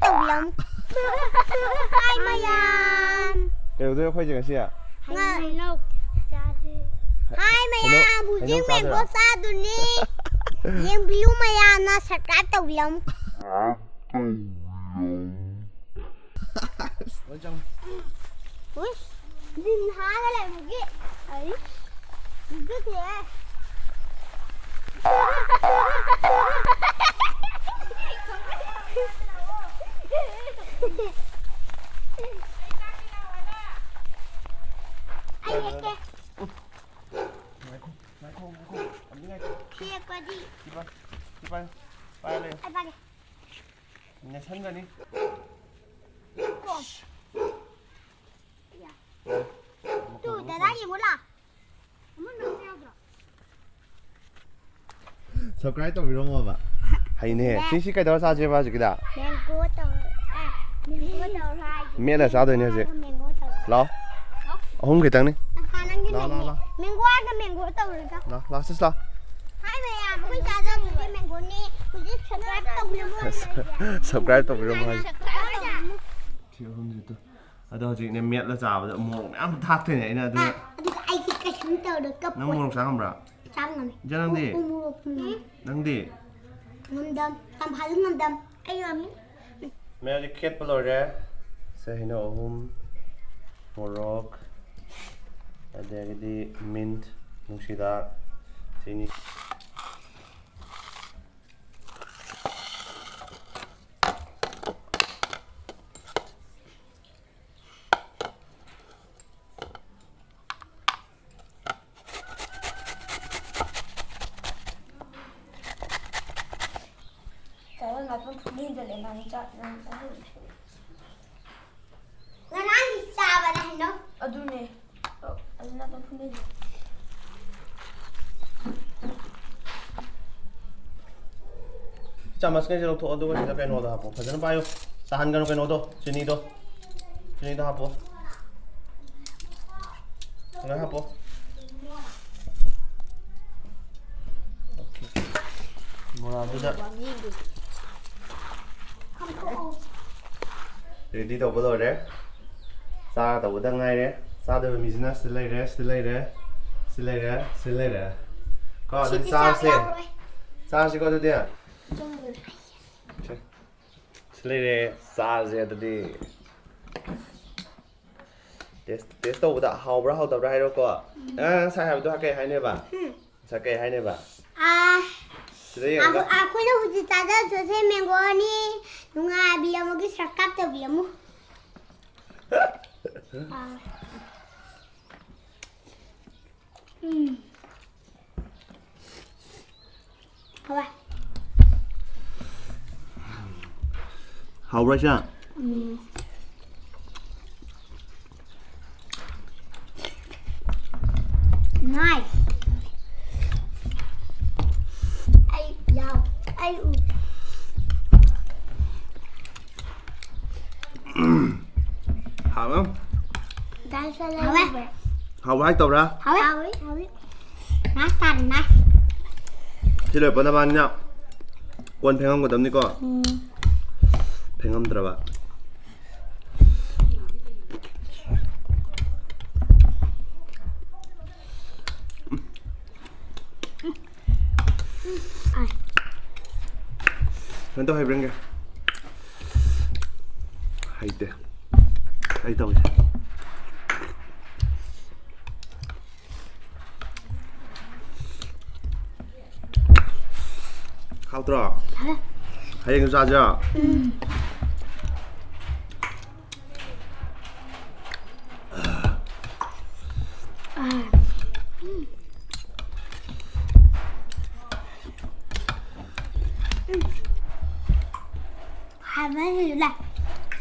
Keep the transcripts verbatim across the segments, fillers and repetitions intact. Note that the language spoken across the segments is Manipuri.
ꯇꯧꯕꯤꯔꯝꯃꯨ꯫ ꯍꯥꯏ ꯃꯌꯥꯝ꯫ ꯀꯩꯗꯧꯗꯣꯏꯅꯣ ꯑꯩꯈꯣꯏꯁꯦ ꯉꯁꯤ? ꯉꯥ- ꯍꯩꯅꯧ ꯆꯥꯁꯦ꯫ ꯍꯥꯏ ꯃꯌꯥꯝ, ꯍꯩꯅꯧ ꯍꯧꯖꯤꯛ ꯃꯦꯡꯒꯣ ꯆꯥꯗꯣꯏꯔꯣ? ꯆꯥꯗꯨꯅꯤ꯫ ꯌꯦꯡꯕꯤꯌꯨ ꯃꯌꯥꯝꯅ subscribe ꯇꯧꯕꯤꯔꯝꯃꯨ꯫ ꯎꯏꯁ, ꯂꯤꯟ ꯍꯥꯏꯔꯒ ꯂꯩꯕꯒꯤ꯫ ꯑꯩ ꯎꯖꯗꯦ꯫ ꯑꯩ ꯍꯦꯛꯀꯦ꯫ ꯉꯥꯏꯈꯣ, ꯉꯥꯏꯈꯣ, ꯉꯥꯏꯈꯣ꯫ ꯑꯝꯇ ꯉꯥꯏꯈꯣ꯫ ꯍꯦꯛꯄꯗꯤ꯫ ꯁꯤ ꯄꯥꯏ, ꯁꯤ ꯄꯥꯏ, ꯄꯥꯏꯔ ꯂꯩꯌꯨ꯫ ꯑꯩ ꯄꯥꯏꯒꯦ꯫ ꯅꯦꯠꯁꯟꯒꯅꯤ꯫ ꯀꯣ꯫ ꯇꯨ, ꯗꯗꯥ ꯌꯦꯡꯉꯨ ꯂꯥꯎ꯫ ꯑꯃ ꯅꯪꯁꯨ ꯌꯥꯎꯗ꯭ꯔꯣ? Subscribe ꯇꯧꯕꯤꯔꯝꯃꯣꯕ꯫ ꯍꯩꯅꯦ꯫ ꯁꯤ, ꯁꯤ ꯀꯩꯗꯧꯔ ꯆꯥꯁꯦꯕ ꯍꯧꯖꯤꯛꯀꯤꯗ? Mango ꯇꯧꯔ, ꯑ, mango ꯇꯧꯔ ꯍꯥꯏꯒꯦ꯫ ꯃꯦꯠꯂ ꯆꯥꯗꯣꯏꯅꯦ ꯍꯧꯖꯤꯛ꯫ Mango ꯇꯧꯔ꯫ ꯂꯥꯛꯑꯣ꯫ ꯑꯍꯨꯝ ꯈꯤꯇꯪꯅꯤ꯫ ꯑꯍꯥ, ꯅꯪꯒꯤ ꯂꯥꯛꯑꯣ, ꯂꯥꯛꯑꯣ, mango꯫ ꯂꯥꯛꯑꯣ꯫ Mango ꯍꯥꯏꯔꯒ mango ꯇꯧꯔꯒ꯫ ꯂꯥꯛꯑꯣ, ꯂꯥꯛꯑꯣ, ꯁꯤꯁ ꯂꯥꯛꯑꯣ꯫ ꯍꯥꯏ ꯃꯌꯥꯝ, ꯑꯩꯈꯣꯏ ꯆꯥꯖꯕꯁꯦ mangoꯅꯦ꯫ ꯍꯧꯖꯤꯛ subscribe ꯇꯧꯕꯤꯔꯝꯃꯣ꯫ Subscribe ꯇꯧꯕꯤꯔꯝꯃꯣ ꯍꯥꯏꯁꯦ꯫ Subscribe ꯇꯧꯕꯤꯔꯝꯃꯣ꯫ ꯁꯤ ꯑꯍꯨꯝꯁꯤꯗ꯫ ꯑꯗꯣ ꯍꯧꯖꯤꯛꯅꯦ ꯃꯦꯠꯂ ꯆꯥꯕꯗ ꯃꯣꯔꯣꯛ ꯃꯌꯥꯝ ꯊꯥꯛꯇꯣꯏꯅꯦ ꯑꯩꯅ, ꯑꯗꯨꯅ ꯑꯥ, ꯑꯗꯨꯒ ꯑꯩꯗꯤ ꯀꯩꯁꯨꯝ ꯇꯧꯔꯣꯏ, ꯀꯞꯄꯣꯏ꯫ ꯅꯪ ꯃꯣꯔꯣꯛ ꯆꯥ ꯉꯝꯕ꯭ꯔꯥ? ꯆꯥ ꯉꯝꯃꯤ꯫ ꯏꯆꯟ, ꯅꯪꯗꯤ? ꯎ-, ꯎ ꯃꯣꯔꯣꯛ ꯉꯝꯃꯤ꯫ ꯅꯪꯗꯤ? ꯌꯥꯝ ꯐꯥꯖ ꯉꯝꯗꯝ꯫ ꯑꯩ ꯉꯝꯃꯤ꯫ ꯃꯌꯥꯝꯁꯦ ꯈꯦꯠꯄ ꯂꯣꯏꯔꯦ꯫ ꯁꯦ, ꯍꯩꯅꯧ ꯑꯍꯨꯝ, ꯃꯣꯔꯣꯛ, ꯑꯗꯒꯤꯗꯤ mint, ꯅꯨꯡꯁꯤꯗꯥꯛ, ꯆꯤꯅꯤ꯫ ꯆꯥꯛ ꯉꯥꯛꯇꯪ ꯐꯨꯠꯂ ꯍꯦꯟꯖꯜꯂꯦ, ꯅꯪ ꯆꯥꯛ, ꯅꯪ ꯆꯥꯛ ꯍꯦꯟꯖꯜꯂꯦ꯫ ꯉꯔꯥꯡꯒꯤ ꯆꯥꯕꯅꯦ ꯍꯩꯅꯧ꯫ ꯑꯗꯨꯅꯦ꯫ ꯑ, ꯑꯗꯨ ꯉꯥꯛꯇꯪ ꯐꯨꯠꯂ ꯍꯦꯟꯖꯜꯂꯦ꯫ ꯆꯥꯃꯁꯈꯩꯁꯦ ꯂꯧꯊꯣꯛꯑꯣ, ꯑꯗꯨꯒ ꯁꯤꯗ ꯀꯩꯅꯣꯗꯣ ꯍꯥꯞꯄꯣ꯫ ꯐꯖꯅ ꯄꯥꯏꯌꯨ꯫ ꯇꯥꯍꯟꯒꯅꯨ ꯀꯩꯅꯣꯗꯣ, ꯆꯤꯅꯤꯗꯣ꯫ ꯆꯤꯅꯤꯗꯣ ꯍꯥꯞꯄꯣ꯫ ꯂꯣꯏ ꯍꯥꯞꯄꯣ꯫ Okay꯫ ꯕꯣꯔꯥꯗꯨꯗ꯫ ꯔꯦꯗꯤ ꯇꯧꯕ ꯂꯣꯏꯔꯦ꯫ ꯆꯥꯒꯗꯧꯕꯗ ꯉꯥꯏꯔꯦ꯫ ꯆꯥꯗꯕ ꯃꯤꯁꯤꯅ ꯁꯤꯗ ꯂꯩꯔꯦ, ꯁꯤꯗ ꯂꯩꯔꯦ, ꯁꯤꯗ ꯂꯩꯔꯦ, ꯁꯤꯗ ꯂꯩꯔꯦ꯫ ꯀꯣ, ꯑꯗꯨꯗꯤ ꯁꯤꯗꯤ ꯆꯥꯔꯁꯦ꯫ ꯆꯥꯕ ꯌꯥꯔꯣꯏ꯫ ꯆꯥꯔꯁꯤꯀꯣ ꯑꯗꯨꯗꯤ꯫ ꯆꯨꯝꯕꯅꯦ꯫ ꯁꯤ ꯂꯩꯔꯦ, ꯆꯥꯔꯁꯦ ꯑꯗꯨꯗꯤ꯫ ꯇꯦꯁ ꯇꯦꯁ ꯇꯧꯕꯗ ꯍꯥꯎꯕ꯭ꯔꯥ ꯍꯥꯎꯇꯕ꯭ꯔꯥ ꯍꯥꯏꯔꯣꯀꯣ꯫ ꯑ, ꯉꯁꯥꯏ ꯍꯥꯏꯕꯗꯣ ꯀꯩ ꯍꯥꯏꯅꯦꯕ? ꯉꯁꯥꯏ ꯀꯩ ꯍꯥꯏꯅꯦꯕ? ꯑꯥ, ꯁꯤꯗ ꯌꯦꯡꯉꯒ꯫ ꯑꯩꯈꯣꯏ- ꯑꯩꯈꯣꯏꯅ ꯍꯧꯖꯤꯛ ꯆꯥꯖꯗꯣꯏꯁꯦ ꯃꯦꯡꯒꯣꯅꯤ꯫ ꯅꯨꯡꯉꯥꯏꯕꯤꯔꯝꯃꯒꯤ ꯁꯞꯁꯀ꯭ꯔꯥꯏꯞ ꯇꯧꯕꯤꯔꯝꯃꯨ꯫ ꯑꯥ꯫ ꯎꯝ꯫ ꯍꯥꯎꯕ꯭ꯔꯥ? ꯍꯥꯎꯕ꯭ꯔꯥ ꯏꯆꯥ? ꯎꯝ꯫ Nice. ꯑꯩ ꯌꯥꯎ- ꯑꯩ ꯎ- ꯍꯥꯎꯕ꯭ꯔꯥ? Guys, I love you. ꯍꯥꯎꯕ꯭ꯔꯥ ꯍꯥꯏꯇꯧꯕ꯭ꯔꯥ? ꯍꯥꯎꯋꯦ꯫ ꯍꯥꯎꯋꯦ꯫ Nice ꯇꯥꯔꯦ, nice. ꯁꯤ ꯂꯣꯏꯔꯛꯄ ꯅꯕꯥꯅꯤꯅ ꯀꯣꯟ ꯐꯦꯡꯉꯝꯒꯗꯕꯅꯤꯀꯣ꯫ ꯎꯝ꯫ ꯐꯦꯡꯉꯝꯗ꯭ꯔꯕ꯫ ꯀꯩꯅꯣ ꯇꯧ ꯍꯩꯕ꯭ꯔꯥ ꯌꯦꯡꯒꯦ꯫ ꯍꯩꯇꯦ꯫ ꯑꯩ ꯇꯧꯒꯦ꯫ ꯍꯥꯎꯇ꯭ꯔꯣ? ꯍꯌꯦꯡꯁꯨ ꯆꯥꯁꯤꯔꯣ? ꯍꯥꯎꯕꯅ ꯁꯤꯗꯣꯔꯦ꯫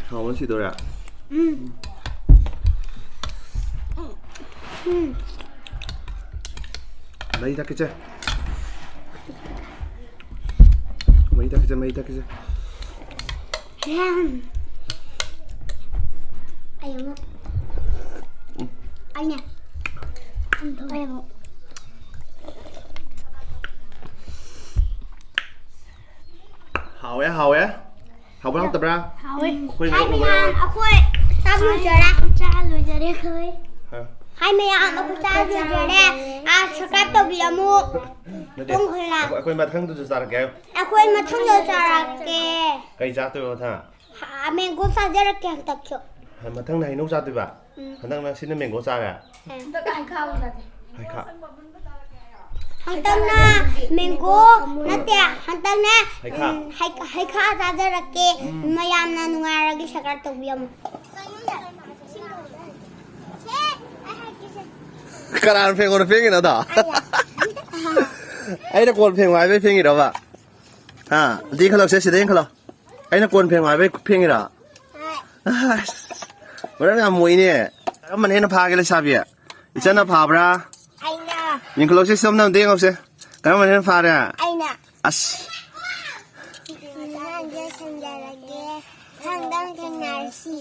ꯍꯥꯎꯕꯅ ꯁꯤꯗꯣꯔꯦ꯫ ꯎꯝ꯫ ꯎꯝ꯫ ꯃꯍꯤ ꯊꯛꯀꯦꯁꯦ꯫ ꯃꯍꯤ ꯊꯛꯀꯦꯁꯦ, ꯃꯍꯤ ꯊꯛꯀꯦꯁꯦ꯫ ꯌꯥꯝ꯫ ꯑꯩ ꯑꯃꯨꯛ꯫ ꯑꯩꯅ꯫ ꯑꯩ ꯑꯃꯨꯛ꯫ ꯍꯥꯎꯋꯦ, ꯍꯥꯎꯋꯦ꯫ ꯍꯥꯎꯕ꯭ꯔꯥ ꯍꯥꯎꯇꯕ꯭ꯔꯥ? ꯍꯥꯎꯋꯦ꯫ ꯑꯩꯈꯣꯏ ꯍꯥꯏ ꯉꯥꯔꯤ ꯃꯌꯥꯝ, ꯑꯩꯈꯣꯏ ꯆꯥꯕ ꯂꯣꯏꯖꯔꯦ ꯑꯩꯈꯣꯏ꯫ ꯍꯥ꯫ ꯍꯥꯏ ꯃꯌꯥꯝ, ꯑꯩꯈꯣꯏ ꯆꯥꯕ ꯂꯣꯏꯖꯔꯦ꯫ ꯑꯥ, subscribe ꯇꯧꯕꯤꯔꯝꯃꯨ꯫ ꯅꯠꯇꯦ, ꯇꯣꯡ ꯈꯣꯏꯔꯥ꯫ ꯑꯩꯈꯣꯏ, ꯑꯩꯈꯣꯏ ꯃꯊꯪꯗꯨꯁꯨ ꯆꯥꯔꯛꯀꯦ ꯍꯥꯏꯌꯨ꯫ ꯑꯩꯈꯣꯏ ꯃꯊꯪꯗ ꯆꯥꯔꯛꯀꯦ꯫ ꯀꯩ ꯆꯥꯗꯣꯏꯕ ꯃꯊꯪ? ꯍꯥ, mango ꯆꯥꯖꯔꯛꯀꯦ ꯍꯟꯗꯛꯁꯨ꯫ ꯍ-, ꯃꯊꯪꯅ ꯍꯩꯅꯧ ꯆꯥꯗꯣꯏꯕ? ꯎꯝ꯫ ꯍꯟꯗꯛꯅ ꯁꯤꯅ mango ꯆꯥꯔꯦ? ꯍꯟꯗꯛ ꯍꯩꯈꯥ ꯑꯣꯏꯅ ꯆꯥꯁꯦ꯫ ꯍꯩꯈꯥ꯫ ꯍꯟꯗꯛꯅ mango ꯅꯠꯇꯦ, ꯍꯟꯗꯛꯅ, ꯍꯩꯈꯥ꯫ ꯎꯝ, ꯍꯩ-, ꯍꯩꯈꯥ ꯆꯥꯖꯔꯛꯀꯦ꯫ ꯃꯌꯥꯝꯅ ꯅꯨꯡꯉꯥꯏꯔꯒ subscribe ꯇꯧꯕꯤꯔꯝꯃꯨ꯫ ꯀꯅꯥꯅ ꯐꯦꯡꯉꯣꯅ ꯐꯦꯡꯉꯤꯅꯣ ꯑꯗꯣ? ꯑꯩꯅ ꯀꯣꯟ ꯐꯦꯡꯉꯣ ꯍꯥꯏꯕꯩ ꯐꯦꯡꯉꯤꯔꯕ? ꯍꯥ? ꯑꯗꯨ ꯏꯟꯈꯠꯂꯛꯁꯦ, ꯁꯤꯗ ꯏꯟꯈꯠꯂꯣ꯫ ꯑꯩꯅ ꯀꯣꯟ ꯐꯦꯡꯉꯣ ꯍꯥꯏꯕꯩ ꯐꯦꯡꯉꯤꯔꯣ? ꯑꯁ, ꯃꯔꯝ ꯌꯥꯝ ꯃꯣꯛꯏꯅꯦ꯫ ꯀꯔꯝꯕꯅ ꯍꯦꯟꯅ ꯐꯥꯒꯦ ꯂꯩꯁꯥꯕꯤ? ꯏꯆꯟꯅ ꯐꯥꯕ꯭ꯔꯥ? ꯑꯩꯅ꯫ ꯌꯦꯡꯈꯠꯂꯛꯁꯤ ꯁꯣꯝꯗ ꯑꯝꯇ ꯌꯦꯡꯉꯛꯁꯦ꯫ ꯀꯔꯝꯕꯅ ꯍꯦꯟꯅ ꯐꯥꯔꯦ? ꯑꯩꯅ꯫ ꯑꯁ꯫ ꯅꯍꯥꯟꯁꯦ ꯁꯟꯖꯔꯒꯦ꯫ ꯈꯪꯗꯪ ꯊꯦꯡꯅꯔꯁꯤ꯫